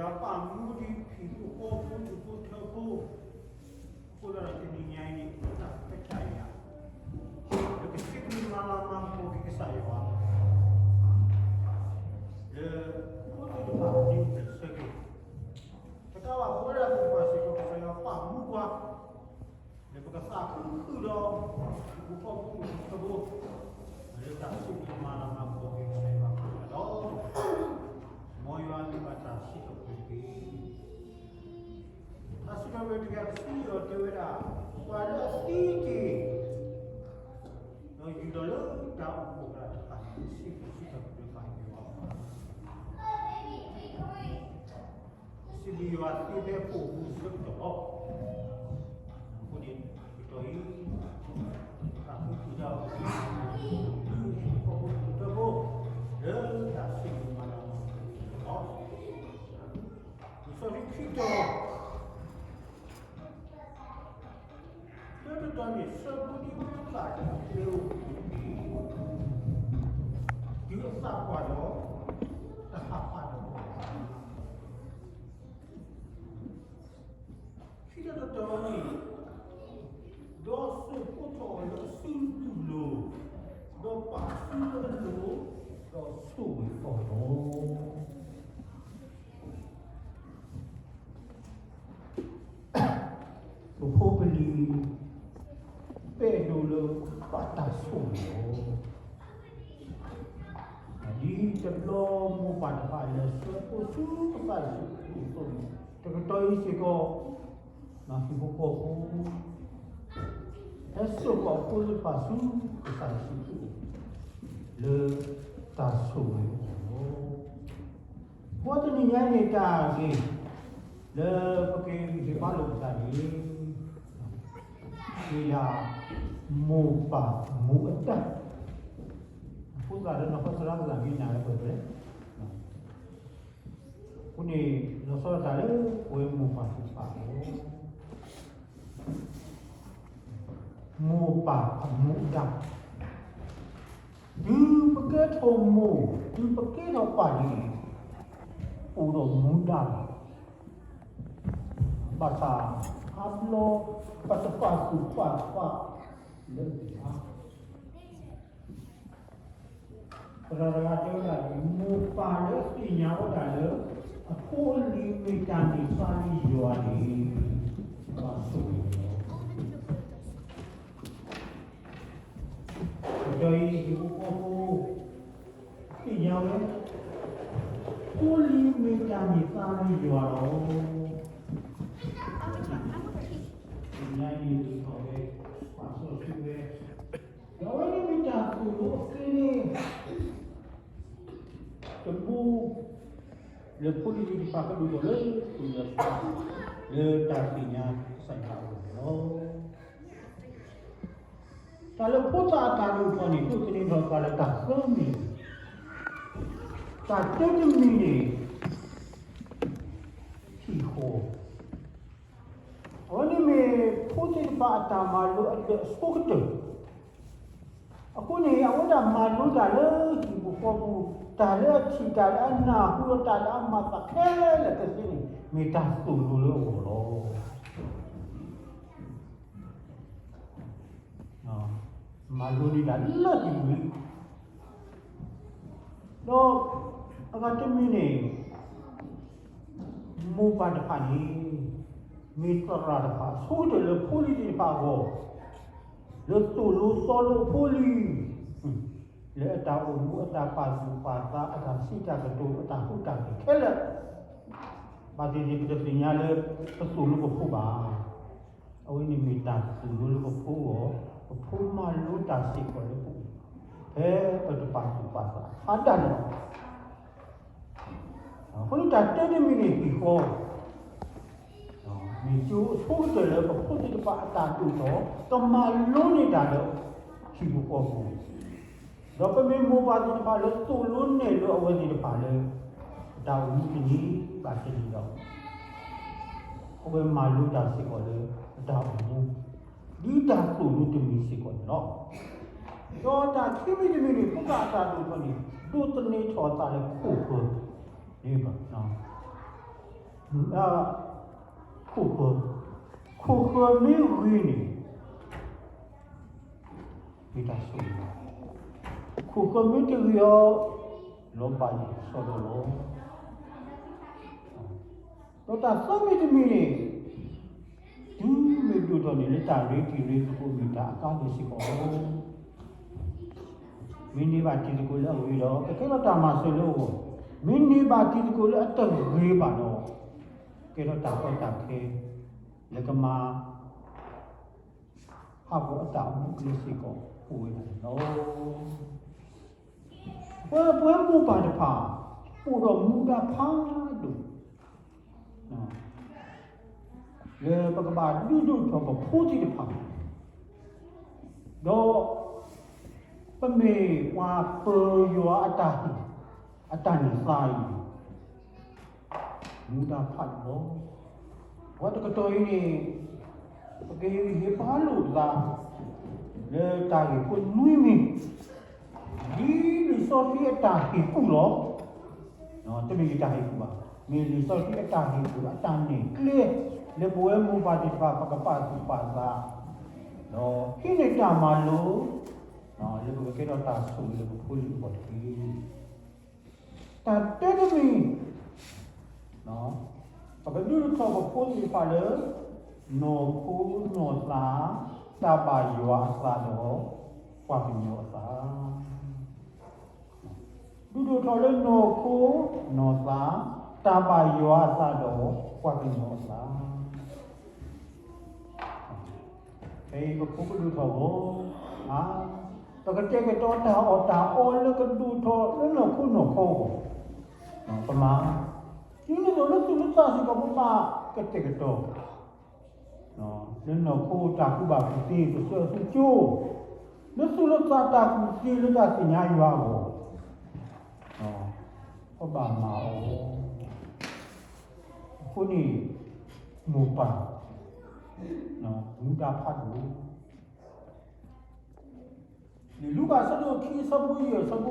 ပာ်မူဒံးဟံၣ်ဖိဃီဖိ ဒူၣ်ဖိထၢဖိ, အဃိသတးဒီးတနံၤညါအံၤန့ၣ် တၢ်ခွဲးတၢ်ယာ် လၢကစံးဘျုးမၤလၤမၤကပီၤက့ၤကစၢ်ယွၤ လၢဖိသ့ၣ်တဖၣ်ဒ်ပဆၢက့ၤ တကးဘၣ်ပဝဲဒၣ်သ့ၣ်တဖၣ်စ့ၢ်ကီး ကစၢ်ယွၤပာ်မူပှၤ လၢပကသးခုဃုာ်ဒီး ဟံၣ်ဖိဃီဖိ ဒူၣ်ဖိထၢဖိ လၢတၢ်စံးဘျုးမၤလၤမၤကပီၤက့ၤကစၢ်ယွၤအဃိသတးဒီး မ်ယွၤန့ၢ်ဘၣ်တၢ်စံးထီၣ်ပတြၢၤတက့ၢ်. တၢ်စံးထီၣ်ပတြၢၤတကယၤတဆံယဲၢ်တဲဝဲဒၣ်, ပှၤလၢအသံတ့ၢ် ဒီးယူၢ်လီၤလၢတၢ်အိၣ်ဖှိၣ်အကျါတဖၣ်န့ၣ် စံးဘျုးစံးထီၣ်ပတြၢၤကစၢ်ယွၤ စံးဘျုးယွၤသ့ဖဲအပူၤအပူၤဆၢကတီၢ်လီၤ. အဃိန့ၣ် တကတီၢ်အံၤ သးခုဃုာ်တၢ်အိၣ်ဖှိၣ် ဟံၣ်ဖိဃီဖိ ဒူၣ်ဖိထၢဖိ လၢတၢ်စံးဘျုးမၤလၤမၤကပီၤက့ၤလီၤ. လံာ်စီဆှံခံတီၤ တၢတတီၤန့ၣ် ဆၢဖိဒ်မ့ၢ်သးတၢ်ကျဲအိၣ်န့ၣ် တုၤအသးပှၢ်ဒီး တဟးဖးဒီး ခံတီၤတတီၤန့ၣ် ဒီးစိာ်ဖှိၣ်ထီၣ်အီၤလၢအစုဒူၣ်လိၤ, ဒီးပာ်စုလၢအလိၤ, ဒီးဆိၣ်ဂ့ၤအီၤလီၤ. ပဖိပလံၤ ပဲၢ်ဒိၣ်လၢဘၣ်တၢ်ဆိၣ်ဂ့ၤလီၤ. ဒ်တဘျီမိၢ်ပၢ်တဖၣ်လဲၤဆှၢဖိဆူကစၢ်ယ့ၣ်ၡူးခရံာ်အသိးန့ၣ် တကတီၢ်အံၤစ့ၢ်ကီး ဟံၣ်ဖိဃီဖိ ဟဲစိာ်ဃီၤအဖိသ့ၣ်တဖၣ်ဆူကစၢ်ယ့ၣ်ၡူးခရံာ်အအိၣ် လၢတၢ်ဆိၣ်ဂ့ၤအပူၤလီၤ. ဘၣ်ဆၣ်တနံၤညါအံၤန့ၣ်တၢ်ဂ့ၢ် လၢပကဟ့ၣ်ဘါလိာ်ပသးန့ၣ် မ့ၢ်ဒၣ် မိၢ်ပၢ်မူအတၢ် အဃိသတးဒီး နီၢ်ကစၢ်ဒၣ်ဝဲသ့ၣ်မ့ၢ်နာ်လၢပှဲၤပှဲၤ အဃိန့ၣ် လီၤဆီဒၣ်တၢ်လၢပဝဲမိၢ်ပၢ်သ့ၣ်တဖၣ်အဂီၢ် မိၢ်ပၢ်အမူအဒါ, တုၤပကဲထီၣ်မိၢ် တုၤပကဲထီၣ်ပၢ်န့ၣ် အိၣ်ဒီးမူဒါလီၤ. ဘၣ်ဆၣ် အါဘျီ ပတပာ်သူၣ်ပာ်သးလၢအဂ့ၤဘၣ်. သရၣ်တဂၤတဲဝဲဒၣ်န့ၣ် မိၢ်ပၢ်လၢအသ့ၣ်ညါဝဲဒၣ်လၢ အဖိအလံၤမ့ၢ်တၢ်န့ၢ်သါလၢယွၤန့ၣ် ဘၣ်ဆိၣ်ဂ့ၤလီၤ. ကတီၢ်အံၤ ဟံၣ်ဖိဃီဖိ သ့ၣ်ညါဝဲ ဖိလံၤမ့ၢ်တၢ်န့ၢ်သါလၢယွၤလီၤ. သ့ၣ်ညါအံၤ ဒ်သိးဝဲ ပာ်စီဆှံဝဲ ဒီးအဝဲန့ၣ်မ့ၢ်တၢ်သိၣ်လိအကျဲန့ၣ် တဘိ လၢဖိလံၤသ့ၣ်တဖၣ်ကဒိၣ်ထီၣ်လၢသူၣ်လၢသး လၢတၢ်သ့ၣ်ညါကစၢ်ယွၤအဂီၢ်န့ၣ်လီၤ. တၢ်လၢဖိသၣ်အတၢ်ဒိၣ်ထီၣ်န့ၣ် ဒိးသန့ၤထီၣ်ပှၤလၢတၢ်သၢမံၤ, တၢ်တၢတမံၤန့ၣ် ဟံၣ်ဃီ အဝဲန့ၣ်မ့ၢ်ဖိသ့ၣ်တဖၣ်အတၢ်မၤလိအဒၢးအဆိကတၢၢ်, အဃိန့ၣ် အဝဲဒၣ်မၤလိတၢ်လၢဟံၣ်ပူၤဃီပူၤ, တၢ်လၢအထံၣ် တၢ်လၢအနၢ်ဟူဒီးတၢ်လၢအမၤသးခဲလၢာ်ခဲဆ့န့ၣ် မ့ၢ်တၢ်သိၣ်လိလၢအဂီၢ်လီၤ. မၤလိန့ၢ်တၢ်လၢဟံၣ်ပူၤလံ, ဒီးအဂၤတမံၤန့ၣ် မိၢ်ပၢ်တဖၣ်န့ၣ် မ့ၢ်သရၣ်တဖၣ်အဆိကတၢၢ်လၢဖိလံၤသ့ၣ်တဖၣ်အဂီၢ်, လၢသိၣ်လိသီလိအဖိလံၤ, လၢအတၢ်အိၣ်မူ အတၢ်ပာ်သူၣ်ပာ်သး အတၢ်စံးတၢ်ကတိၤ အတၢ်ဟူးတၢ်ဂဲၤခဲလၢာ်, ဘၣ်သ့ၣ်သ့ၣ် ပတသ့ၣ်ညါလၢ ပသိၣ်လိပဖိဘၣ်. အဝဲန့ၣ်မ့ၢ်တၢ်သိၣ်လိလၢပဖိအဂီၢ်, ပဖိမၤလိတၢ်စ့ၢ်ကီးလၢပအိၣ်, ဖဲပတပာ်သူၣ်ပာ်သးအါဒၣ်န့ၣ်လီၤ. အဃိန့ၣ်တၢ်တၢတမံၤန့ၣ်ဟံၣ်ဃီ, မ့ၢ်ကၠိအဆိကတၢၢ်လၢပဖိသ့ၣ်တဖၣ်အတၢ်ဒိၣ်ထီၣ် ကမၤလိန့ၢ်တၢ်လၢ ဟံၣ်ပူၤဃီပူၤ, ဒီးပမ့ၢ်မိၢ်ပၢ်သ့ၣ်တဖၣ်လၢသိၣ်လိနဲၣ်လိအဝဲသ့ၣ်တဖၣ်လၢ ပတၢ်အိၣ်မူတနံၤဘၣ်တနံၤဒီး အဝဲမၤလိတၢ်စ့ၢ်ကီးလၢ ပတၢ်အိၣ်မူ ဒ်တၢ်သိၣ်လိတမံၤစ့ၢ်ကီးန့ၣ်လီၤ. ဒီးတၢ်ခံမံၤတမံၤန့ၣ် ဖိသၣ်အတၢ်ဒိၣ်ထီၣ်န့ၣ် ဒိးသန့ၤထီၣ်အသးလၢခိၣ်ဃၢၤန့ၣ်လီၤ. အခိၣ်ဃၢၤ, ခိၣ်ဃၢၤမ့ၢ်ဂ့ၤန့ၣ် မ့ၢ်တၢ်ဆိၣ်ဂ့ၤလီၤ. ခိၣ်ဃၢၤမ့ၢ်တဂ့ၤအီၤ, လီၤဘၣ်ယစီဒီလီၤ. ဒီးတၢ်သၢမံၤတမံၤန့ၣ်, တုၤမ့ၢ်ဒိၣ်ထီၣ်န့ၣ် လၢတၢ်ရ့တံၤရ့သကိးမ့ၢ်တၢ်အကါဒိၣ်စ့ၢ်ကီးလီၤ. မ့ၢ်န့ၢ်ဘၣ်တံၤသကိးလၢအဂ့ၤဒီး ကကဲထီၣ်တၢ်မၤစၢၤလၢအဂီၢ်, မ့ၢ်န့ၢ်ဘၣ်တံၤသကိးလၢအတဂ့ၤဘၣ်ဒီး ကဲထီၣ်တၢ်ကီတၢ်ခဲ လၢကမၤ ဟးဂီၤအတၢ်အိၣ်မူအကျဲစ့ၢ်ကီး အိၣ်ဝဲဒၣ်န့ၣ်လီၤ. ပဝဲပဝဲမိၢ်ပၢ်တဖၣ် အိၣ်ဒီးမူဒါဖးဒိၣ် လၢပကဘၣ်ဒုးဒိၣ်ထီၣ်ပဖိသ့ၣ်တဖၣ်, ဒီးပမ့ၢ်ပှၤပၢၤယွၤအတၢ်ဟ့ၣ် အတၢ်န့ၢ်သါအံၤန့ၣ် မူဒါဖးဒိၣ်လီၤ. ပှၤတကတီၢ်အံၤန့ၣ် ပကဟ့ၣ်ဂံၢ်ဟ့ၣ်ဘါလိာ်သး လၢတၢ်ဂ့ၢ်ဖိနွံမံၤ, ဒ်လံာ်စီဆှံအတၢ်ဟ့ၣ်ကူၣ်လီၤ. တမ့ၢ်ယတၢ်ဟ့ၣ်ကူၣ်ဘၣ်, မ့ၢ်လံာ်စီဆှံအတၢ်ဟ့ၣ်ကူၣ်အတၢ်နဲၣ်ကျဲ လၢပဝဲမိၢ်ပၢ်သ့ၣ်တဖၣ် ပကပာ်သူၣ်ပာ်သး, ဒီးဟံးန့ၢ်တၢ်မၤလိာ် လၢပကကဲထီၣ်တၢ်ဆိၣ်ဂ့ၤလၢပဖိလံၤအဂီၢ်တက့ၢ်. တၢ်တဲတမံၤ, ပကဒုးထီၣ်ပဖိသ့ၣ်တဖၣ်လၢ နီၢ်ခိနီၢ်သး တၢ်ဘၣ်ယွၤအသးဒီး ပှၤကညီအသး, ဒုးဒိၣ်ထီၣ်လၢနီၢ်ခိနီၢ်သး တၢ်ဘၣ်ယွၤအသးဒီး ပှၤကညီအသး. ဖဲအံၤပဖိကဒိၣ်ထီၣ်အဂီၢ်, ပကတဲာ်ကတီၤတၢ်အီၣ်တၢ်အီလၢကဒိၣ်ထီၣ်လၢနီၢ်ခိနီၢ်သးအဂီၢ်, ပမၤ, ဒ်န့ၣ်အသိးလၢသူၣ်လၢသးစ့ၢ်ကီး ပဘၣ်ကတဲာ်ကတီၤ လၢနီၢ်ခိတၢ်ကူၣ်ဘၣ်ကူၣ်သ့ ပဆၢအၢသုကၠိ, လၢသူၣ်လၢသးတၢ်ကူၣ်သ့ လၢတၢ်သ့ၣ်ညါယွၤအဂီၢ်, ပဘၣ်မၤအီၤ. အဃိန့ၣ် မိၢ်ပၢ် မူဒါဖးဒိၣ် လံာ်လူၤကၣ်အဆၢဒိၣ်ခံ အဆၢဖိယဲၢ်, လံာ်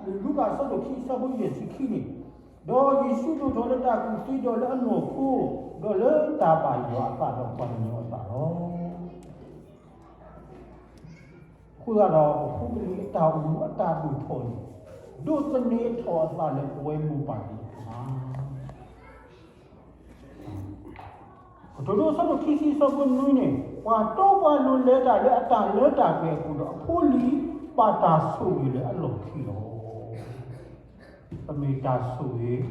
လူၤကၣ်အဆၢဒိၣ်ခံ အဆၢဖိယဲၢ်ဆံခံန့ၣ်, ဒီးယ့ၣ်ၡူးဒိၣ်ထီၣ်လၢတၢ်ကူၣ်သ့ဒီးလၢအနီၢ်ခိ, ဒီးလၢတၢ်ဘၣ်ယွၤအသးဒီးပှၤကညီအသးလီၤ. အဃိသတးဒီး ပဖိပလံၤအတၢ်အိၣ်မူအတၢ်ဒိၣ်ထီၣ်န့ၣ် ဒိးသန့ၤထီၣ်အသးလၢပဝဲမိၢ်ပၢ်သ့ၣ်တဖၣ် ကတိၤဒိ အဆၢဒိၣ်ခံဆံ အဆၢဖိနွံန့ၣ်, ပှၤတီပှၤလိၤလဲၤတၢ်လၢအတၢ်လၢတၢ်ပှဲၤအပူၤဒီး အဖိလံၤဘၣ်တၢ်ဆိၣ်ဂ့ၤလၢအလီၢ်ခံလီၤ. ပမ့ၢ်တၢ်ဆိၣ်ဂ့ၤ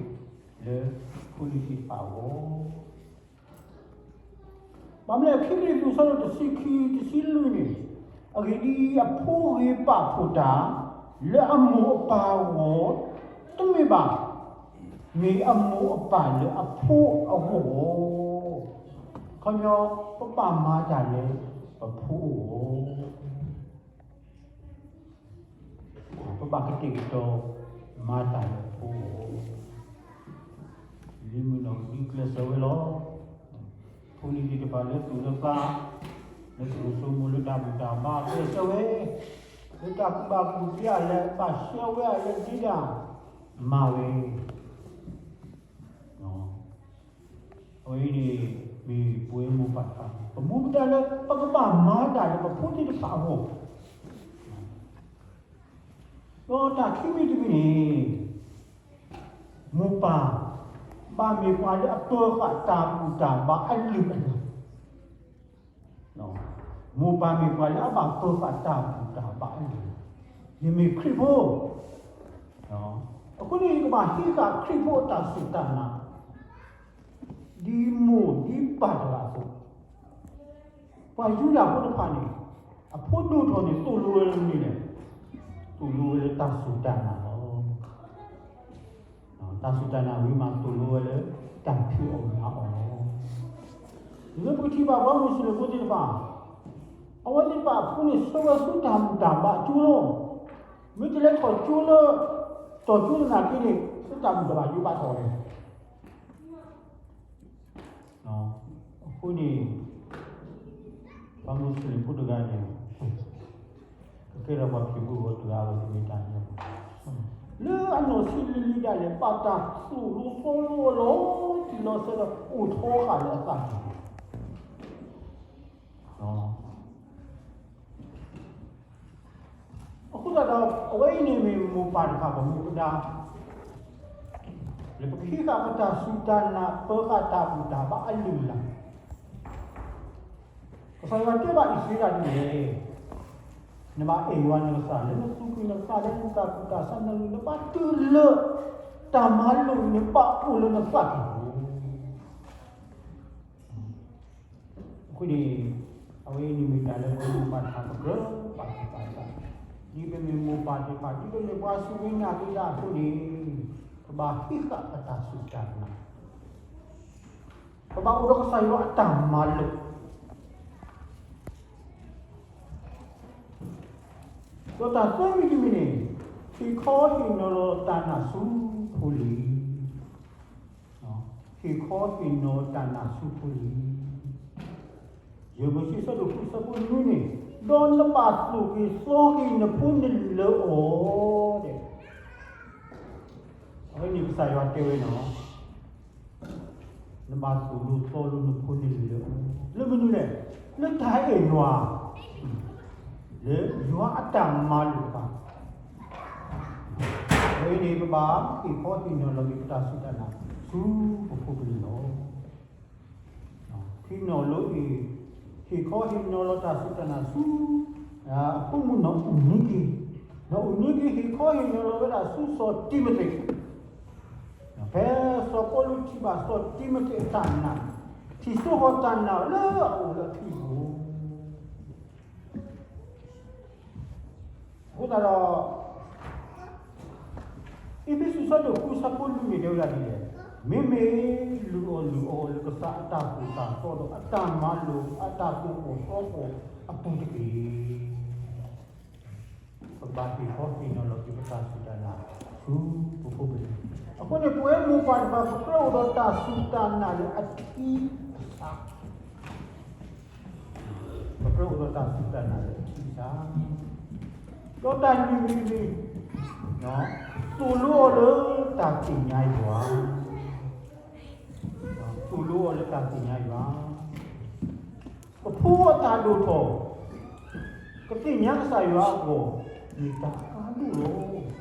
လၢဖိလံၤသ့ၣ်တဖၣ်အဂီၢ် ဘၣ်မနုၤလဲၣ် ခံကရံၣ်သူး အဆၢဒိၣ်တဆံခံ တဆံလွံၢ်န့ၣ်, အဂ့ၢ်ဒ်အံၤ အဖိဂ့ၤပာ်ဖှိၣ်တၢ် လၢအမိၢ်အပၢ်အဂီၢ် တမ့ၢ်ဘၣ်, မ့ၢ်အမိၢ်အပၢ်လၢအဖိအဂီၢ်လီၤ. ခီပညီ ပဘၣ်မၤတၢ်လၢပဖိအဂီၢ် ပဘၣ်ကတဲာ်ကတီၤမၤတၢ်လၢပဖိအဂီၢ်, လံာ်မုၢ်နီၢ်ကဒုကျဲးစၢးဝဲလီၤ. ဖိလံၤသ့ၣ်တဖၣ်လၢသူၣ်လၢသး, လၢသူၣ်လၢသး လၢတၢ်ဘူၣ်တၢ်ဘါကျဲးစၢးဝဲ, လၢတၢ်ကူၣ်ဘၣ်ကူၣ်သ့အလၢ ဘၣ်ဆှၢဝဲအလၢဒ့ဒၣ် မၤဝဲ အဝဲအံၤန့ၣ် မ့ၢ်ပဝဲမိၢ်ပၢ်တဖၣ်န့ၣ် ပမူပဒါလၢ ပကဘၣ်မၤတၢ်လၢပဖိသ့ၣ်တဖၣ်အဂီၢ်, ဒီးတၢ်ခံမံၤတမံၤန့ၣ် မိၢ်ပၢ် ဘၣ်မ့ၢ်ပှၤလၢအပၢဃာ်တၢ်ဘူၣ်တၢ်ဘါအလုၢ်အလၢ် မိၢ်ပၢ်မ့ၢ်ပှၤလၢအဘၣ်ပၢဃာ်တၢ်ဘူၣ်တၢ်ဘါအလုၢ်အလၢ်, ယမ့ၢ်ခရံာ်ဖိ, အဃိန့ၣ် ယကဘၣ်ဟံးဃာ်ခရံာ်ဖိအတၢ်စူၢ်တၢ်နာ် ဒ်မိၢ်ဒ်ပၢ်တဂၤအသိး, ပှၤယူဒၤဖိတဖၣ်န့ၣ် အဖိဒိၣ်ထီၣ်န့ၣ် သိၣ်လိဝဲလၢမနုၤလဲၣ်, သိၣ်လိဝဲလၢတၢ်စူၢ်တၢ်နာ်လီၤ. တၢ်စူၢ်တၢ်နာ်ဝံၤမး သိၣ်လိဝဲလၢ တၢ်ဖံးအီၣ်မၤအီၣ်လီၤ. လၢပကထံၣ်ဘၣ်ပှၤမူးစလ့ၣ်ဖိသ့ၣ်တဖၣ်, အဝဲသ့ၣ်တဖၣ်အဖိန့ၣ် ဆှၢဝဲဆူတၢ်ဘူၣ်တၢ်ဘါအကၠိလီၤ. မ့ၢ်တလဲၤထီၣ်ကၠိလၢ တီၢ်ကၠိသနာ်က့န့ၣ် ဆူတၢ်ဘူၣ်တၢ်ဘါကၠိဘၣ်ထီၣ်ဝဲ အဃိန့ၣ် ပှၤမူးစလ့ၣ်ဖိတဂၤန့ၣ် ကကဲထီၣ်ပှၤခရံာ်ဖိအဂီၢ်တဂၤအဂီၢ် တမ့ၢ်တၢ်ညီဘၣ်. လၢအနီၢ်ဆံးလံၤလံၤဒၣ်လဲာ် ဘၣ်တၢ်သိၣ်လိသီလိအလီၢ် ဆၢဒီးအိၣ်ထီဃာ်လၢအသးကံၢ်ပူၤ. အဃိသတးဒီး အဝဲအံၤန့ၣ်မ့ၢ်မိၢ်ပၢ်တဖၣ်ပမူပဒါ လၢပကဟံးဃာ်ပတၢ်စူၢ်တၢ်နာ် ပၢဃာ်တၢ်ဘူၣ်တၢ်ဘါအလုၢ်အလၢ်. ကစၢ်ယွၤတဲဘၣ်အံၣ်စရ့လးဒ်လဲၣ်, နဘၣ်အဲၣ်ယွၤနကစၢ်လၢနသူၣ်ကံၢ်နသးလၢနတၢ်ကူၣ်တၢ်ဆးနလိၤ နဘၣ်တုၤလၢ တၢ်မၤလိာ်န့ၣ်ဘၣ်အိၣ်လၢနသးကံၢ်ပူၤ. အဃိန့ၣ် အဝဲအံၤန့ၣ်မ့ၢ်တၢ်လၢပမိၢ်ပၢ်တဖၣ်ပကြၢးပာ်သူၣ်ပာ်သး, ဒ်ပမ့ၢ်မိၢ်ပၢ်သ့ၣ်တဖၣ် ဒ်ပမ့ၢ်ပှၤစူၢ်က့ၤနာ်က့ၤတၢ်အသိးန့ၣ် ပဘၣ်ဟံးဃာ်ပတၢ်စူၢ်တၢ်နာ်, ပဘၣ်အိၣ်ဒီးကစၢ်ယွၤအတၢ်မၤလိာ် ဒီးတၢ်သၢမံၤတမံၤန့ၣ် ဟ့ၣ်ခီဟ့ၣ်နီၤလီၤတၢ်နာ်ဆူဖိလံၤ, ဟ့ၣ်ခီဟ့ၣ်နီၤတၢ်နာ်ဆူဖိလံၤ, ယဲၢ်မိၤၡ့ဆၢဒိၣ်ဃုဆၢဖိနွံန့ၣ်, ဒီးနဘၣ်သိၣ်က့ၤသီက့ၤနဖိနလံၤလၢအီၤဒဲး, အဝဲန့ၣ်ကစၢ်ယွၤတဲဝဲနီၤ နဘၣ်သိၣ်လိသီလိနဖိနလံၤလၢအီၤ, လၢမနုၤလဲၣ်, လၢတၢ်အဲၣ်ယွၤ, လၢယွၤအတၢ်မၤလိာ်တဖၣ်, အဝဲန့ၣ်ပဘၣ်ဟ့ၣ်ခီဟ့ၣ်နီၤလီၤက့ၤပတၢ်စူၢ်တၢ်နာ် ဆူပဖိပလံၤလီၤ. ဟ့ၣ်နီၤလီၤအံၤ, ဟ့ၣ်ခီဟ့ၣ်နီၤလီၤတၢ်စူၢ်တၢ်နာ်ဆူ အဖိမုၣ်နီၢ်အူနံက့ၤ, နီၢ်အူနံက့ၤ ဟ့ၣ်ခီဟ့ၣ်နီၤလီၤဝဲဒၣ်ဆူစီၤတံၤမသ့း, ဖဲစီၤပီလူးထံၣ်ဘၣ်စီၤတံၤမသ့းအတၢ်နာ်, ထံၣ်စိဟီၣ်တၢ်နာ်လၢအအိၣ်လၢအချံပူၤ အဃိသတးဒီး အ့းဖ့းစူး အဆၢဒိၣ်ဃု အဆၢဖိလွံၢ်န့ၣ် တဲဝဲဒၣ်ဒ်လဲၣ်, မ့မ့ၢ်လုၢ်အီၣ်လုၢ်အီလၢကစၢ်အတၢ်သိၣ်တၢ်သီဒီး အတၢ်မၤလိာ်အတၢ်သိၣ်ဃီၣ်သီဃီၣ်အပူၤတက့ၢ်. ပကဘၣ်ဟ့ၣ်ခီဟ့ၣ်နီၤလီၤက့ၤပတၢ်စူၢ်တၢ်နာ် ဆူပဖိပလံၤ, အဃိန့ၣ် ပဝဲမိၢ်ပၢ်တဖၣ် ပကြၢးအိၣ်ဒီးတၢ်စူၢ်တၢ်နာ်လၢအထံအဆး ပကြၢးအိၣ်ဒီးတၢ်စူၢ်တၢ်နာ်လၢအထံအဆး, ဒီးတၢ်လွံၢ်မံၤတမံၤ, သိၣ်လိအီၤလၢတၢ်သ့ၣ်ညါယွၤ, သိၣ်လိအီၤလၢတၢ်သ့ၣ်ညါယွၤ, ပဖိအတၢ်ဒိၣ်ထီၣ် ကသ့ၣ်ညါကစၢ်ယွၤအဂီၢ် မ့ၢ်တၢ်အကါဒိၣ်လီၤ.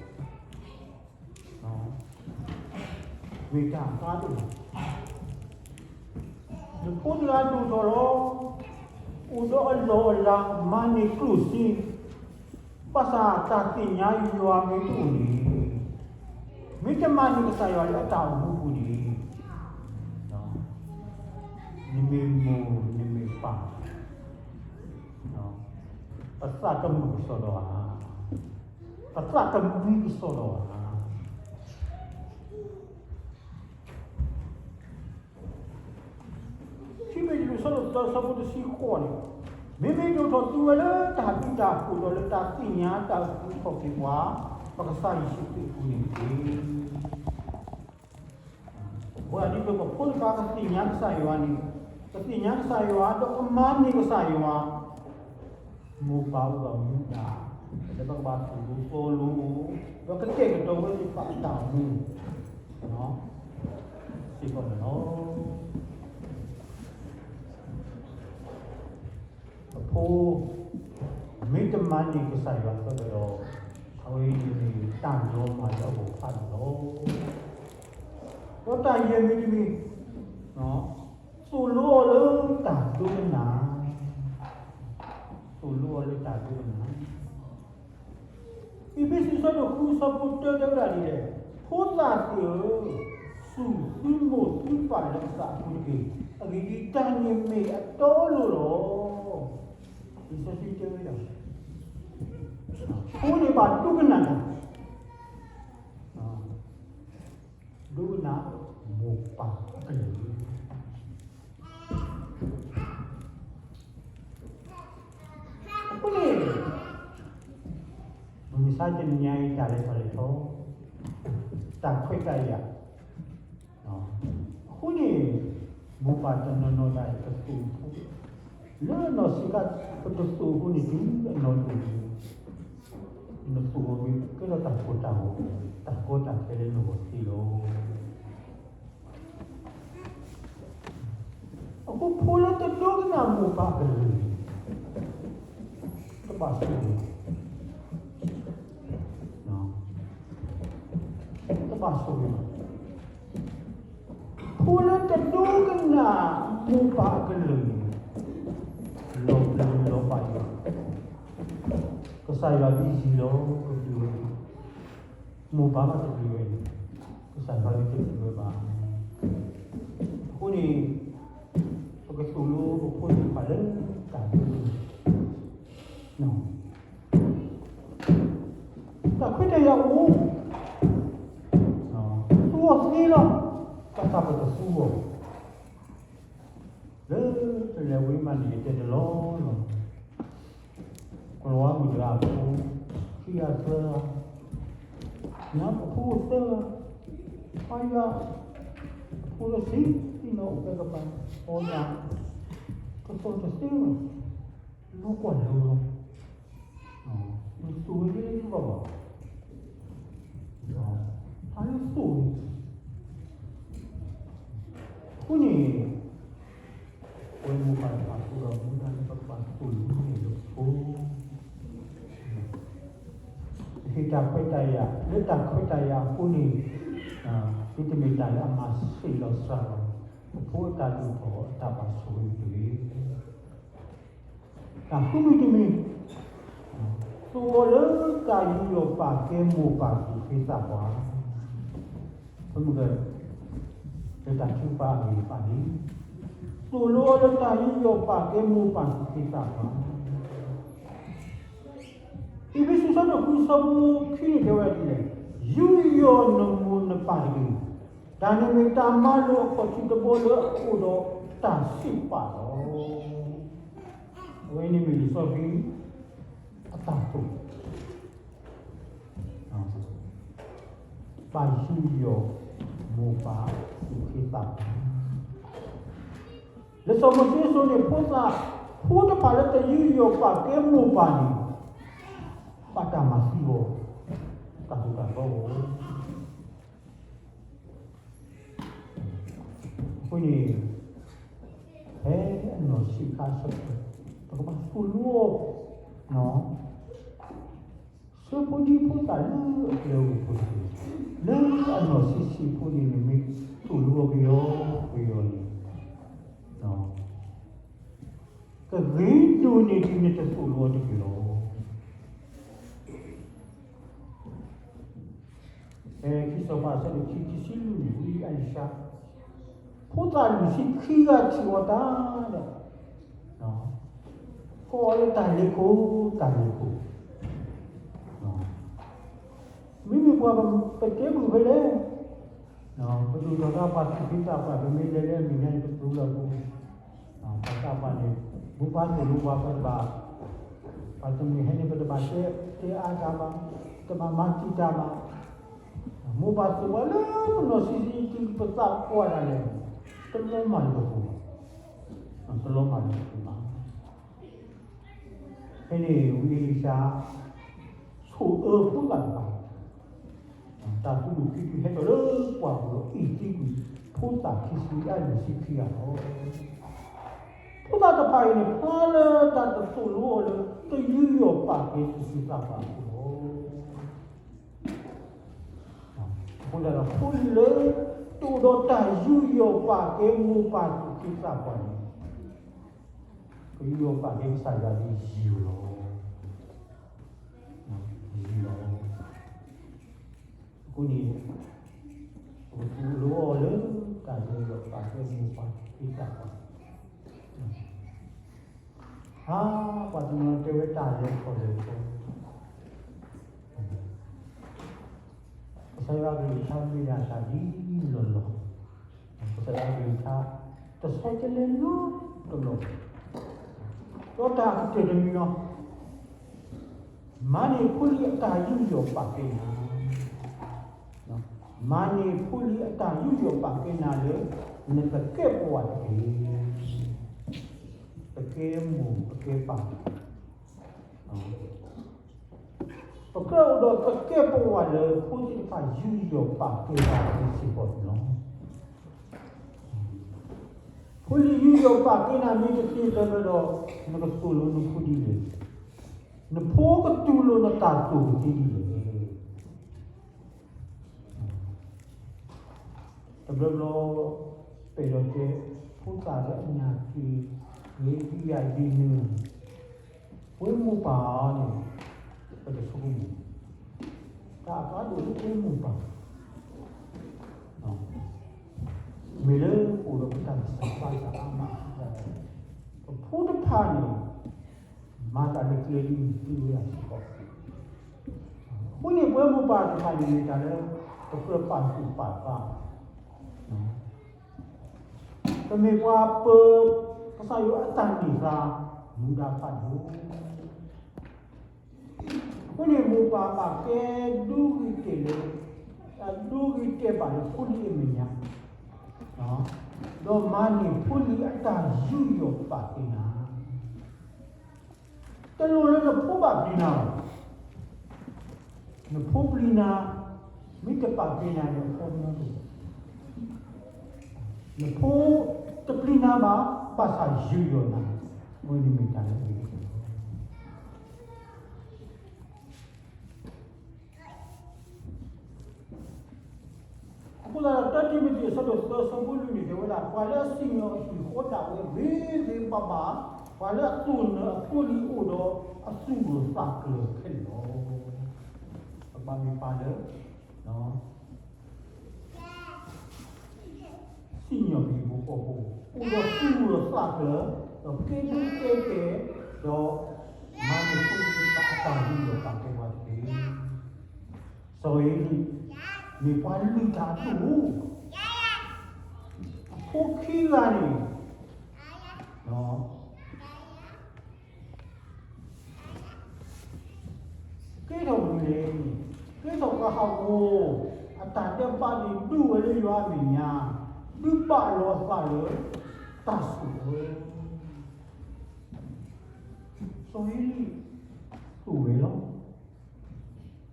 မ့ၢ်တၢ်အကါဒိၣ်လီၤ. နဖိတဂၤဒိၣ်ထီၣ်လီၤ, အိၣ်ဒီးအလီၢ်အလၤ မၤန့ၢ်ကျိၣ်စ့, ဘၣ်ဆၣ်တၢ်သ့ၣ်ညါယွၤမ့ၢ်တအိၣ်န့ၣ်, မ့ၢ်တမၤန့ၢ်ကစၢ်ယွၤလၢအတၢ်အိၣ်မူပူၤန့ၣ်, နမ့ၢ်မိၢ်နမ့ၢ်ပၢ်, ပသးကမုာ်ကစီဒီဧါ, ပသးကမံကစီဒီဧါ. ခံပ့းတရူး အဆၢဒိၣ်သၢ အဆၢဖိတဆံဃိးန့ၣ်, မ့မ့ၢ်ဒိၣ်ထီၣ်သုဝဲလၢတၢ်ဘျုးတၢ်ဖှိၣ်ဒီးလၢတၢ်သ့ၣ်ညါတၢ်အုၣ်က့ၤခီၣ်က့ၤပှၤ ပကစၢ်ယ့ၣ်ၡူးခရံာ်အပူၤန့ၣ်တက့ၢ်. အဝဲဒၣ်ဒ်သိးပဖိတဖၣ်ကသ့ၣ်ညါကစၢ်ယွၤန့ၣ်, ကသ့ၣ်ညါကစၢ်ယွၤ ဒီးကမၤန့ၢ်ကစၢ်ယွၤ, မိၢ်ပၢ်အိၣ်ဒီးမူဒါ, လၢပကဘၣ်သိၣ်လိသီလိ, ဒီးကတဲာ်ကတီၤဝဲသ့ၣ်တဖၣ်အတၢ်အိၣ်မူ စ့ၢ်ကီးန့ၣ်လီၤ. အဖိ မ့ၢ်တမၤန့ၢ်ကစၢ်ယွၤအဃိဒီး, အဝဲအံၤန့ၣ်မ့ၢ်တၢ်လီၤမၢ်လၢအဂီၢ်ဖးဒိၣ်လီၤ. ဒီးတၢ်ယဲၢ်မံၤတမံၤ, သိၣ်လိအီၤလၢတၢ်ဒိကနၣ်, သိၣ်လိအီၤလၢတၢ်ဒိကနၣ်. အ့းဖ့းစူး အဆၢဒိၣ်ဃု အဆၢဖိတၢ တဲဝဲဒၣ်ဒ်လဲၣ်, ဖိသၣ်သ့ၣ်ဧၢ, စူၢ်သုမိၢ်သုပၢ်လၢကစၢ်အပူၤတက့ၢ်. အဂ့ၢ်ဒ်အံၤ, တၢ်န့ၣ်မ့ၢ်အတီအလိၤလီၤ. လံာ်စီဆှံတဲဝဲဒၣ်, ဖိန့ၣ်ဘၣ်ဒိကနၣ်တၢ်, ဒိကနၣ်မိၢ်ပၢ်အကလုၢ် အဃိန့ၣ်, မုၢ်မဆါတနံၤညါအံၤ တၢ်လဲၤထီၣ်လဲၤထီ, တၢ်ခွဲးတၢ်ယာ်, အဃိန့ၣ်, မိၢ်ပၢ်တနီၤနီၤဒၣ်အံၤ ကသိၣ်ဖိ, လၢနီၢ်ဆံးခါ ပတသိၣ်အဃိန့ၣ် တုၤအနီၢ်ဒိၣ်န့ၣ်, နသိၣ်အီၤမ့ၢ်ကဲထီၣ်တၢ်ကိၢ်တၢ်ဂီၤ, တၢ်ကီတၢ်ခဲလၢနဂီၢ်သ့လီၤ. ဖိလၢတဒိကနၣ်မိၢ်ပၢ်ကလုၢ်န့ၣ် တဘၣ်ဆိၣ်ဂ့ၤ, တဘၣ်ဆိၣ်ဂ့ၤဘၣ်. ဖိလၢတဒိကနၣ်မိၢ်ပၢ်အကလုၢ်န့ၣ် လီၤပျံၤလီၤဘၣ်ယွၤ, ကစၢ်ယွၤဒ်ယံၤလီၤ ကပျံၤဝဲ, မိၢ်ပၢ်ဘၣ်တပျံၤဝဲန့ၣ် ကစၢ်ယွၤဒ်တပျံၤဝဲဘၣ်. အဃိန့ၣ် ပကသိၣ်လိပဖိသ့ၣ်တဖၣ်လၢတၢ်ဒိကနၣ် တၢ်ခွဲးတၢ်ယာ်အိၣ်, သူအီၤသ့လီၤ, ဘၣ်ဆၣ်ပတသူအီၤ, လၢတလဲၤဝံၤမးန့ၣ် ယတဲတလီၤလီၤ, ကလီၤဝါမုၣ်တဂၤအဖိ ခံဂၤသၢဂၤ, ညါအဖိသၢဂၤ, ပှၤယွၤ, အဖိလၢဆံးသံနီၤအိၣ်ဖဲကပၤ, အီၣ်ဒၣ်, ကသီၣ်တသ့လီၤ, လီၤကွၢ်လီၤလီၤ နသိၣ်ဝဲဒ်ဘၣ်ဘၣ်, ဟးလၢသိၣ်န့ၣ်, အဃိန့ၣ် ပဝဲမိၢ်ပၢ်တဖၣ်အဃိဒီး မူဒါလၢပကဘၣ်သိၣ်လိန့ၣ်လၢပဖိ, ဟ့ၣ်တၢ်ခွဲးတၢ်ယာ် လၢတၢ်ခွဲးတၢ်ယာ်အဃိန့ၣ်, ဒ်တမ့ၢ်တၢ်လၢအမၤဆံးလီၤစှၤလီၤ ပဖိအတၢ်ဒိၣ်ထီၣ်အတၢ်ဘၣ်ဆိၣ်ဂ့ၤတဂ့ၤ. တၢ်ဃုမံၤတမံၤ, သိၣ်လိလၢတၢ်ယူးယီၣ်ပာ်ကဲမိၢ်ပၢ်သူၣ်က့သးပှၢ်, ပမ့ၢ်က လၢတၢ်ထုကဖၣ်အဂ့ၢ်တဖၣ်န့ၣ်, သိၣ်လိလၢတၢ်ယူးယီၣ်ပာ်ကဲမိၢ်ပၢ်သူၣ်က့သးပှၢ်. အ့းဖ့းစူး အဆၢဒိၣ်ဃု အဆၢဖိခံန့ၣ် တဲဝဲဒ်လဲၣ်, ယူးယီၣ်နမိၢ်နပၢ်တက့ၢ်. တၢ်န့ၣ်မ့ၢ်တၢ်မၤလိာ်အခီၣ်ထံးတဘီလၢအအိၣ်ဒီးတၢ်စံးပာ်လီၤ. အဝဲန့ၣ်မ့ၢ်လံာ်စီဆှံအတၢ်သိၣ် ဘၣ်ယူးယီၣ်မိၢ်ပၢ်သူၣ်က့သးပှၢ်. လံာ်စီၤမိၤၡ့အသိးန့ၣ် ဖိသၣ်ဖိတဖၣ်လၢတယူးယီၣ်ပာ်ကဲမိၢ်ပၢ်န့ၣ် ဘၣ်တၢ်မၤသံအီၤ, တၢ်သိၣ်တၢ်သီအီၤ. အဃိန့ၣ် ဖဲအနီၢ်ဆံးခါအဆၢကတီၢ် ပကဘၣ်သိၣ်လိအီၤ, ဆၢဖိဒံဖိသၣ်လၢအကျဲအိၣ်ဖဲန့ၣ်, လၢအနီၢ်ဆံးဆံးဖိန့ၣ် နမ့ၢ်သိၣ်လိအီၤကယီကယီန့ၣ် ကဂ့ၤဒိၣ်န့ၢ်ဒံးနတသိၣ်လိအီၤတက့ၢ်လီၤ. ဖဲခံစီၤပၤအဆၢဒိၣ်ခံ ခံဆံလွံၢ်န့ၣ် ဝံအ့လံၡါ ဖိသၣ်လွံၢ်ဆံခံဂၤ ထံၣ်အီၤတၢ်ဒီး ကိးအီၤလၢတၢ်လဲၤခိၣ် တၢ်လဲၤခိၣ်, မ့မ့ၢ်ပှၤပတဲကွံာ်ဖဲလဲၣ်, ပဒိၣ်ထီၣ်တၢ်ပှၤသူၣ်က့သးပှၢ် ပမ့ၢ်လဲၤလၢအမံၤညါန့ၣ် ပသူၣ်လီၤပှၤ ပှၤသးပှၢ်န့ၣ် မိၢ်ပၢ်သိၣ်လိပှၤ ပတဘၣ်, ပှၤတမ့ၢ်ဟဲန့ၣ် ပတဘၣ်တဲအါတၢ်ဘၣ်, တဘၣ်မၤတံာ်တာ်ဘၣ်, မိၢ်ပၢ်သိၣ်ပှၤလၢပနီၢ်ဆံးဆံး ပသးပှၢ်ဒၣ်လဲာ်, တလီၤမၢ်လၢပပူၤဘၣ်, တလီၤမၢ်လၢပပူၤဘၣ်. ဖဲန့ၣ်ဝံအ့လံၡါ ဆိၣ်အၢဖိသၣ်တဖၣ် တၢ်သူၣ်ဖှံသးညီလၢပှၤပူၤဒီး အ့ၣ်သံကွံာ်ဖိသၣ်ခံဆံ အလွံၢ်ဆံခံဂၤလီၤ. ဖိသၣ်တဖၣ်အံၤန့ၣ် ဖျါလၢတၢ်တသိၣ်လိအီၤလၢ တယူးယီၣ်ပာ်ကဲသူၣ်က့သးပှၢ်အဃိလီၤ. အဃိသတးဒီး ဖိလံၤလၢ တအိၣ်ဒီးတၢ်ယူးယီၣ်ပာ်ကဲမိၢ်ပၢ်သူၣ်က့သးပှၢ်န့ၣ် ကယူးယီၣ်ပာ်ကဲကစၢ်ယွၤလၢယံၤလီၤ. ယံၤလီၤ. အဃိန့ၣ် ပကသိၣ်လိအီၤလၢ တၢ်ယူးယီၣ်ပာ်ကဲမိၢ်ပၢ်သူၣ်က့သးပှၢ်. ဟါ, ပှၤတနီၤတဲဝဲတၢ်လဲၤထီၣ်လဲၤထီ, ကစၢ်ယွၤအကလုၢ်ကထါမ့ၢ်ဒၣ်တၢ်ဒ်လီၢ်လီၢ်, ကစၢ်ယွၤအကလုၢ်ကထါ တဆီတလဲနီတဘျီ, ဒီးတၢ်ကတၢၢ်တမံၤလီၤ. မၤန့ၢ်ဖိလံၤအတၢ်ယူးယီၣ်ပာ်ကဲနၤ, မၤန့ၢ်ဖိလံၤအတၢ်ယူးယီၣ်ပာ်ကဲနၤလၢ နကကဲပဝးတက့ၢ်. ပကဲမိၢ်ပကဲပၢ်, ပကြၢးအိၣ်ဒီးပကဲပဝးလၢဖိသ့ၣ်တဖၣ်ယူးယီၣ်ပာ်ကဲပှၤအဂီၢ်စ့ၢ်ကီးန့ၣ်လီၤ. ဖိလံၤယူးယီၣ်ပာ်ကဲနၤမ့ၢ်တသ့လၢၤဘၣ်ဒီး, နကသိၣ်လိနဖိဒ်လဲၣ်. နဖိကတူၢ်လိာ်နတၢ်သိၣ်ကသ့ဒ်လဲၣ်. တဘျီဘျီ ပအဲၣ်ဒိးတဲ ဖိသၣ်လၢအညၣ်က့ၤ ဂ့ၤဒ်ယၤဒ်နုၤ, ပှဲၤမိၢ်ပၢ်န့ၣ် ပတဆိကမိၣ်, တၢ်အကါဒိၣ်လၢပှဲၤမိၢ်ပၢ် မ့ၢ်လၢပအိၣ်ဒီးပတၢ်ကစီၣ်ပာ်စၢ်အါမး, ပဖိတဖၣ်န့ၣ် မၤတၢ်လၢကျဲဒ်န့ၣ်သ့ဝဲဒၣ်စ့ၢ်ကီး. အဃိန့ၣ် ပဝဲမိၢ်ပၢ်တဖၣ်န့ၣ် မ့ၢ်တၢ်လၢ ပကြၢးပာ်သူၣ်ပာ်သး, ပမ့ၢ်ပှၤပၢၤ ကစၢ်ယွၤအတၢ်န့ၢ်သါ မူဒါဖးဒိၣ်. အဃိန့ၣ် မိၢ်ပၢ်ဘၣ်ကဲဒိဂ့ၤတဲာ်လၢ ဒိဂ့ၤတဲာ်ဘၣ်လၢဖိလံၤအမဲာ်ညါ, ဒီးမၤန့ၢ်ဖိလံၤအတၢ်ယူးယီၣ်ပာ်ကဲနၤ. တလိၣ်လၢနဖိဘၣ်ပျံၤနၤဘၣ်. နဖိပျံၤနၤ, မ့ၢ်တပာ်ကဲနၤန့ၣ် အဖိမုၣ်, နဖိတပျံၤနၤဘၣ်, ဘၣ်ဆၣ်ယူးယီၣ်နၤ, အဝဲန့ၣ်မ့ၢ်တၢ်လၢအဂ့ၤကတၢၢ်လီၤ. အဃိသတးဒီး တၢတံၤမသ့း အဆၢဒိၣ်သၢ အဆၢဖိလွံၢ်န့ၣ် တဲဝဲဒၣ် ပှၤလၢအစံၣ်ညီၣ်အဟံၣ်ဃီဒၣ်ဝဲ ဂ့ၤဂ့ၤဘၣ်ဘၣ်, ပှၤလၢအသိၣ်နၢၤအဖိလံၤအိၣ်ဒီးအသူၣ်ဂၢၢ်သးကျၢၤခဲလၢာ်လီၤ. ပကဘၣ်မ့ၢ်ပှၤလၢ စံၣ်ညီၣ်ပဟံၣ်ဖိဃီဖိ, အိၣ်ဒီးသူၣ်ဂၢၢ်သးကျၢၤ, ဒီးကဲဒိကဲတဲာ်, ဒီးမၤန့ၢ်ဖိလံၤသ့ၣ်တဖၣ်အတၢ်ယူးယီၣ်ပာ်ကဲပှၤတက့ၢ်. စီၤဧ့လံ မ့ၢ်ပှၤလုၢ်တၢ်အဒိၣ်, အဖိခံဂၤန့ၣ် ကဲထီၣ်မနုၤလဲၣ်, ကဲထီၣ်ပှၤဟးဂီၤ, အတၢ်ဒဲးဘးန့ၣ်ဒိၣ်ဝဲလၢယွၤအမဲာ်ညါ, ဒုးဘၣ်လီၤအသးလၢတၢ်ဆိၣ်အၢ. စီၤဧ့လံ သိၣ်ဝဲလီၤ.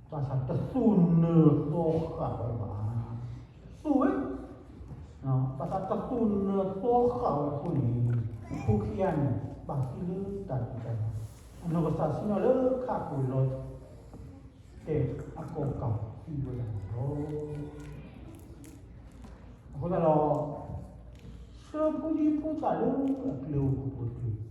ဘၣ်ဆၣ်တသိၣ်နၢၤသီဃာ်ဝဲဘၣ်. သိၣ်ဝဲ, ဘၣ်ဆၣ်တသိၣ်နၢၤသီဃာ်ဝဲအဃိန့ၣ်, အဖိခံဂၤန့ၣ် ဘၣ်သံလၢတၢ်ဒုးတၢ်ယၤ, အနီၢ်ကစၢ်ဆ့ၣ်နီၤလၢခးကိၣ်လီၤတဲာ်အကိာ်ကး သံဝဲဒၣ်န့ၣ်လီၤ. အဃိသတးဒီး ဆှၢဖိဒံဖိသၣ်လၢအကျဲအိၣ်ဖှိၣ်ဖိတက့ၢ်, ဒုးအသးပှၢ်ဒီး တဟးဖးဒီးဘၣ်.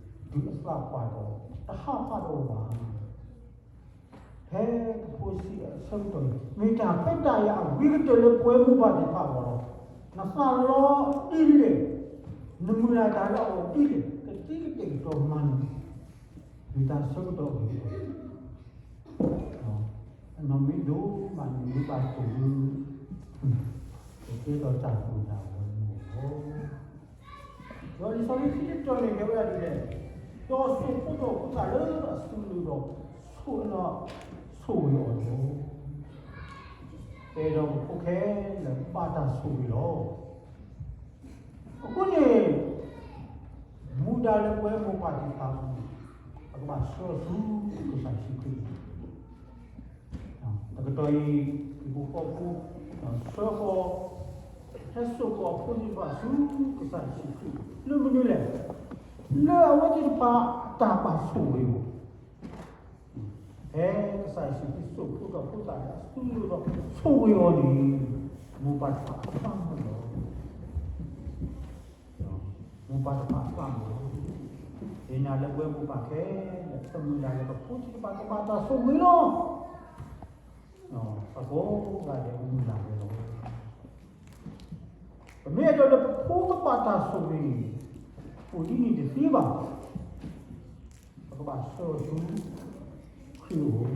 ဖဲပဖိဆံးအဆၢကတီၢ်န့ၣ် မ့ၢ်တၢ်ခွဲးတၢ်ယာ်အဂ့ၤကတၢၢ်လၢပဝဲမိၢ်ပၢ်သ့ၣ်တဖၣ်အဂီၢ်လီၤ. နသးလီၤဒ်လဲၣ်, နမုၢ်လၢ်တၢ်လၢအဂီၢ်ဒ်လဲၣ်, ကသံကတဲာ်ကတီၤမၤန့ၢ်, မ့ၢ်တၢ်ဆၢကတီၢ်အဂ့ၤကတၢၢ် အနီၢ်မ့ၢ်ဒိၣ်မးန့ၣ် မ့ၢ်ဘၣ်တိၢ်လၢ ကကဲထီၣ်တၢ်သူၣ်တၢ်ဂီၤန့ၣ်လီၤ. ဒီးလံာ်စီဆှံခံတတီၤန့ၣ် တဲဝဲဒၣ်ဒ်လဲၣ်, ဒီးစိာ်ဖိဒီးဖိသၣ်လၢအစုလိၤဒီး ဆိၣ်အၢဒီးဆိၣ်ဂ့ၤအီၤလီၤ. ပအဲၣ်ဒိးပဖိခဲလၢာ်ဘၣ်တၢ်ဆိၣ်ဂ့ၤလီၤ. အဃိန့ၣ် မူဒါလၢပဝဲမိၢ်ပၢ်သ့ၣ်တဖၣ်အပူၤ, ပကဘၣ်ဆှၢဆူကစၢ်ယ့ၣ်ၡူးခရံာ် တကတီၢ်အံၤ ဟံၣ်ဖိဃီဖိ ဆှၢဃီၤ ဟဲစိာ်ဃီၤအဖိသ့ၣ်တဖၣ်ဆူကစၢ်ယ့ၣ်ၡူးခရံာ် လၢမနုၤလဲၣ်, လၢအဝဲသ့ၣ်တဖၣ်အတၢ်ဘၣ်ဆိၣ်ဂ့ၤအီၤ, ဖဲကစၢ်ယ့ၣ်ၡူးခရံာ်စိာ်ဖိဒီးဖိသၣ်လၢအစုလိၤဒီးဆိၣ်ဂ့ၤအီၤန့ၣ် မိၢ်ပၢ်တဖၣ်အသးမုာ်လီၤ. မိၢ်ပၢ်တဖၣ်အသးမုာ်လီၤ. ယနာ်လၢပဝဲမိၢ်ပၢ်ခဲလၢာ် ပမုၢ်လၢ်လၢပဖိသ့ၣ်တဖၣ်ကဘၣ်တၢ်ဆိၣ်ဂ့ၤလီၤ. ပကိးဂၤဒဲးပမုၢ်လၢ်ဝဲလီၤ. ပမ့ၢ်အဲၣ်ဒိးလၢပဖိကဘၣ်တၢ်ဆိၣ်ဂ့ၤန့ၣ် အိၣ်ဒ်န့ၣ်တသ့ဘၣ်. ပကဘၣ်ဆှၢဆူခရံာ်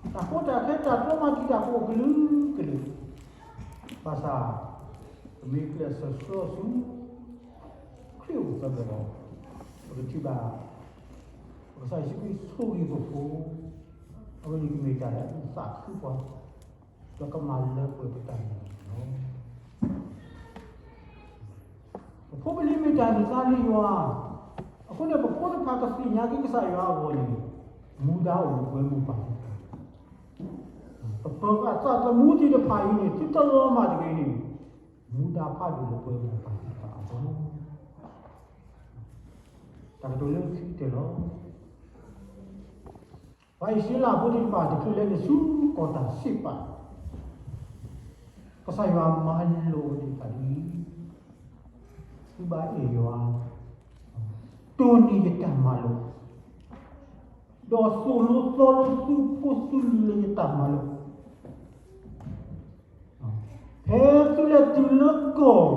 အအိၣ် တၢ်ကီတၢ်ခဲတၢ်တြီမၤတံာ်တာ်ကအိၣ်ကလုာ်ကလုာ်, ဘၣ်ဆၣ် ပမ့ၢ်ကျဲးစၢးဆှၢဆူ ခရံာ်အိၣ်သတးဒီး ပကထံၣ်ဘၣ် ပကစၢ်ယ့ၣ်ၡူးခရံာ်ဆိၣ်ဂ့ၤပဖိ, အဝဲန့ၣ်ကမ့ၢ်တၢ်လၢအသးခုပှၤ ဒီးကမၤလၢပှဲၤပတၢ်န့ၣ်လီၤ. ပဖိပလံၤမ့ၢ်တၢ်န့ၢ်သါလၢယွၤ, အဃိန့ၣ် ပဖိတဖၣ်ကသ့ၣ်ညါက့ၤကစၢ်ယွၤအဂီၢ်န့ၣ် မူဒါအိၣ်လၢပဝဲမိၢ်ပၢ်သ့ၣ်တဖၣ်, ပပၢၤဃာ်သးသမူသ့ၣ်တဖၣ်အံၤန့ၣ် သုတလီၤမၢ်တဂ့ၤန့ၣ်, မူဒါ မူဒါဖးဒိၣ်လၢပှဲၤမိၢ်ပၢ်သ့ၣ်တဖၣ်အဂီၢ်, တၢ်ကတိၤလၢခံကတၢၢ်လီၤ. ပှၤအံၣ်စရ့လးဖိသ့ၣ်တဖၣ်တချုးလဲၤနုာ်ဆူကီၢ်တၢ်စံးပာ်, ကစၢ်ယွၤမၤလိာ်အဝဲသ့ၣ်တဖၣ်ဒ်အံၤ, သုဘၣ်အဲၣ်ယွၤ, တိၢ်န့ၢ်ယတၢ်မၤလိာ်, ဒီးသိၣ်လိသီလိသုဖိသုလံၤလၢယတၢ်မၤလိာ် ဖဲသုလဲၤတုၤလၢကီၢ်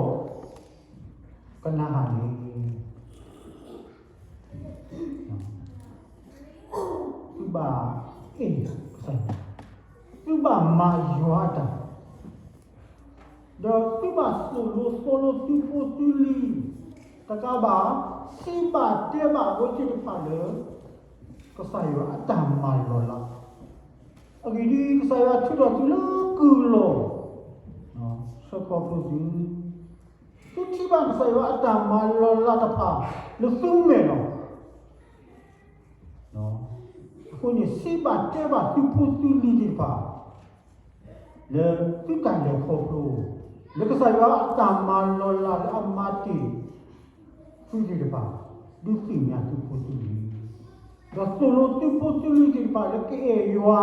ကနၤဧၣ်န့ၣ်, သုဘၣ်အဲၣ်ကစၢ်ယွၤ, သုဘၣ်မၤယွၤအတၢ်, ဒီးသုဘၣ်သိၣ်လိသီလိသုဖိသုလံၤ, တကးဘၣ် စံးဘၣ်တဲဘၣ်အဝဲသ့ၣ်တဖၣ်လၢ ကစၢ်ယွၤအတၢ်မၤလီၤလး, အဂ့ၢ်ဒ်အံၤ, ကစၢ်ယွၤထုးထီၣ်သုလၢကုၢ်လီၢ် ဆၢခီဖျိသု, သုထံၣ်ဘၣ်ကစၢ်ယွၤအတၢ်မၤလီၤလးတဖၣ်လၢသုမဲာ်လီၤ. အဃိန့ၣ် စံးဘၣ်တဲဘၣ်သုဖိသုလံၤသ့ၣ်တဖၣ် လၢသုတၢ်လဲၤခီဖျိ လၢကစၢ်ယွၤအတၢ်မၤလီၤလးလၢအမၤတ့ၢ်သုသ့ၣ်တဖၣ်, ဒုးသ့ၣ်ညါသုဖိသုလံၤ, ဒီးသိၣ်လိသုဖိသုလံၤသ့ၣ်တဖၣ်လၢကအဲၣ်ယွၤ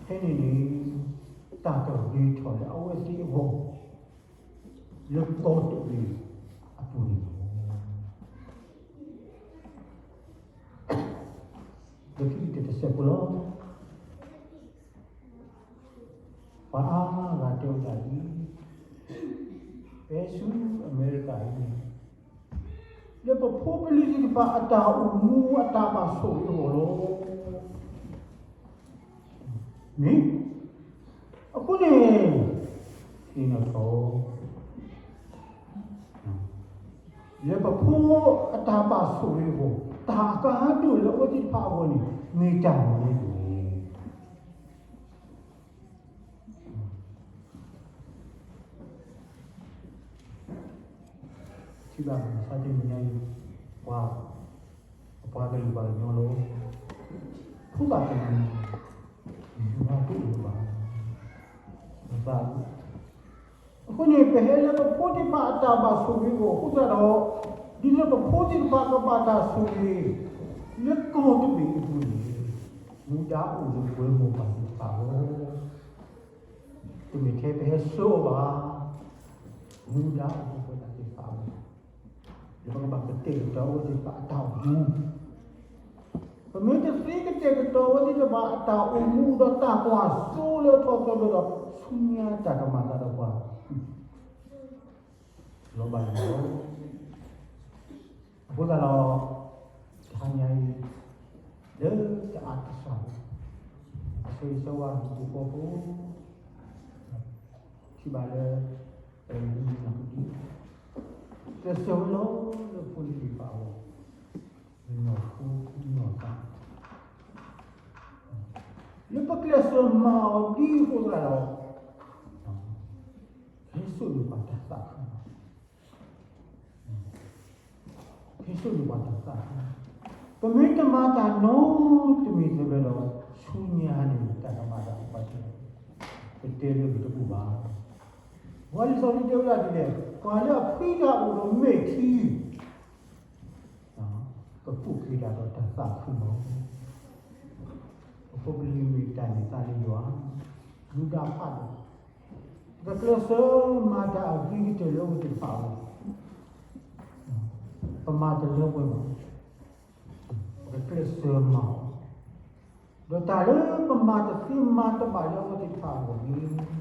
ဖဲန့ၣ်န့ၣ် တၢ်ကဂ့ၤထီၣ်လၢအဝဲသ့ၣ်အဂီၢ် လၢကီၢ်တဘ့ၣ်အပူၤန့ၣ်လီၤ. လၢခံကတၢၢ်တစဲးဖိလီၤ. ပှၤအါဂၤတဲဝဲဒၣ်ဒ်အံၤ, ဖဲဆူအမဲရကၤအံၤန့ၣ် လၢပဖိပလံၤသ့ၣ်တဖၣ်အတၢ်အိၣ်မူအတၢ်ဘၣ်ဆိၣ်ဂ့ၤအဂီၢ်လီၤ. မ့ၢ်, အဃိန့ၣ် သ့ၣ်နီၣ်ထီၣ် လၢပဖိအတၢ်ဘၣ်ဆိၣ်ဂ့ၤအဂီၢ် တၢ်အကါဒိၣ်လၢအဝဲသ့ၣ်တဖၣ်အဂီၢ်န့ၣ် မ့ၢ်တၢ်မနုၤလဲၣ်. ထံၣ်ဘၣ်မုၢ်မဆါတနံၤညါအံၤ ပှၤ, ပှၤကလုာ်ပှၤကညီလီၤ. ဖိသၣ်တနီၤန့ၣ် ယွၤတအိၣ်လၢၤဘၣ်. အဃိန့ၣ် ပဟဲလၢပဖိသ့ၣ်တဖၣ်အတၢ်ဘၣ်ဆိၣ်ဂ့ၤအဂီၢ်အဃိသတးဒီး, ဒ်သိးပဖိသ့ၣ်တဖၣ်ကဘၣ်တၢ်ဆိၣ်ဂ့ၤ လၢကီၢ်တဘ့ၣ်အပူၤန့ၣ်, မူဒါအိၣ်လၢပှဲၤမိၢ်ပၢ်သ့ၣ်တဖၣ်အဂီၢ် တမ့ၢ်ထဲပဟဲဆှၢအီၤဘၣ်. မူဒါအိၣ်လၢပှဲၤသ့ၣ်တဖၣ်အဂီၢ် လၢပကဘၣ်ကတဲာ်ကတီၤအဝဲသ့ၣ်တဖၣ်အတၢ်အိၣ်မူ, ပမ့ၢ်တသ့ကတဲာ်ကတီၤအဝဲသ့ၣ်တဖၣ်အတၢ်အိၣ်မူ ဒီးတၢ်ကွၢ်စိလၢထီၣ်သီဒီး ဆူညါတၢ်ကမၤသးဒီးပှၤ လီၤဘၣ်လီၤ. အဃိသတးဒီး တဟါညါအံၤ လၢတၢ်အါတစှၤ အဆၢဂ့ၤဆၢဝါဟံၣ်ဖိဃီဖိ ထံၣ်ဘၣ်လၢ ပမုၢ်နံၤနံၤ ကျဲးစၢးဝဲလီၤလၢဖိလံၤသ့ၣ်တဖၣ်အဂီၢ် နီၢ်ခိနီၢ်သး လၢပကျဲးစၢးမၤအီၤဒ်အဃိသတးဒီး ဟဲစိာ်န့ၢ်ပှၤတၢ်သးခု, ဟဲစိာ်န့ၢ်ပှၤတၢ်သးခု, ပမ့ၢ်တမၤတၢ်နီတမံၤသ့ၣ်ဒီး ဆူညါန့ၣ် တၢ်ကမၤသးပှၤတ, ပတဲလၢပတအိၣ်ဘၣ်. ပှၤလံာ်စီဆှံတဲဝဲဒၣ်ဒ်လဲၣ်, ပှၤလၢအဖှံတၢ်အိၣ်ဒီးမ့ၢ်ထံ ကပူၤက့ၤတၢ်ဒီးတၢ်သးခုလီၤ. ပဖိပလံၤမ့ၢ်တၢ်န့ၢ်သါလၢယွၤ, မူဒါဖးဒိၣ်, ပကကျဲးစၢးမၤတၢ်အဂ့ၤကတၢၢ်လၢအဝဲသ့ၣ်တဖၣ်အဂီၢ်, ပမၤတလၢပှဲၤဘၣ်, ပကကျဲးစၢးမၤအီၤ, ဒီးတၢ်လၢပမၤတသ့မၤတဘၣ်လၢအဝဲသ့ၣ်တဖၣ်အဂီၢ်န့ၣ်, ပက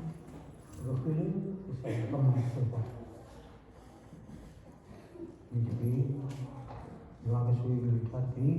ဃ့လၢကစၢ်ယွၤကမၤစၢၤပှၤ မ့ၢ်တက့ၢ်. ယွၤကဆိၣ်ဂ့ၤကလုၢ်ကထါတက့ၢ်.